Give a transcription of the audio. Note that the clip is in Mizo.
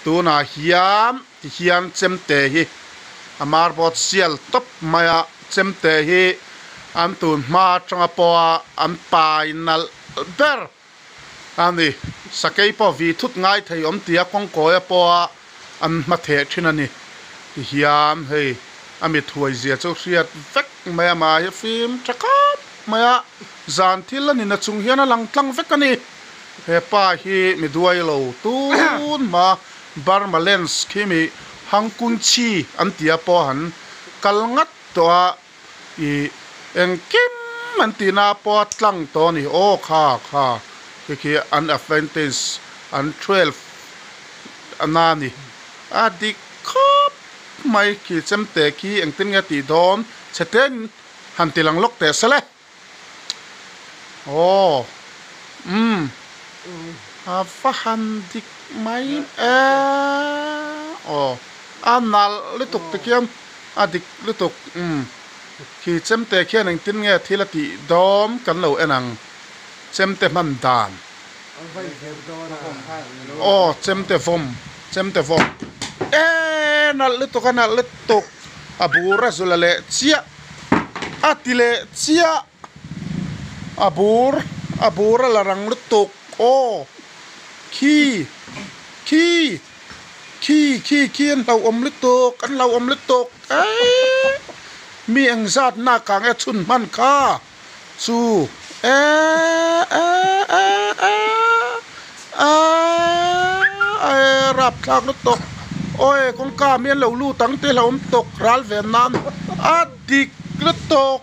Tunah hian tihian chemte hi a marbawt sial tawp mai a, chemte hi an tun hma atanga pawha an pai nalh ber a ni. Sakei pawh vi thut ngai thei awm tia kawngkawia pawha an hma theh thin a ni. Tihian hei a mit huai zia chu hriat vek mai a, mahhi fim tha khawp mai a, zan thil a ni na chung hian a lang tlang vek a ni. He pa hi mi duai lo tun hma Burma lens khi mi Hangkun Chi an tia pawh han kal ngat tawh a ih engkim an tihna pawh a tlang tawh a ni aw kha kha khi khi an advantage an 12 ana a ni a dik khawp mai khi chemte khi engtin nge tih dawn chhe ten han ti lang lawk teh se le. Aw umm a va han dik mai e aw a nalh lutuk tikhian a dik lutuk umm khi chemte khian engtin nge thil a tih dawn kan lo en ang chemte hman dan aw chemte vawm chemte vawm e nalh lutuk a nalh lutuk a bur a zula leh chiah. A ti leh chiah a bur a bur a la rang lutuk aw khi khi khi khi khi an hlauhawm lutuk an hlauhawm lutuk eii mi engzat nak ah nge chhun hman kha chu e e e e e e rapthlak lutuk awi kawngka mi an lo lut ang tih hlauhawm tuk ral ve nan a dik lutuk.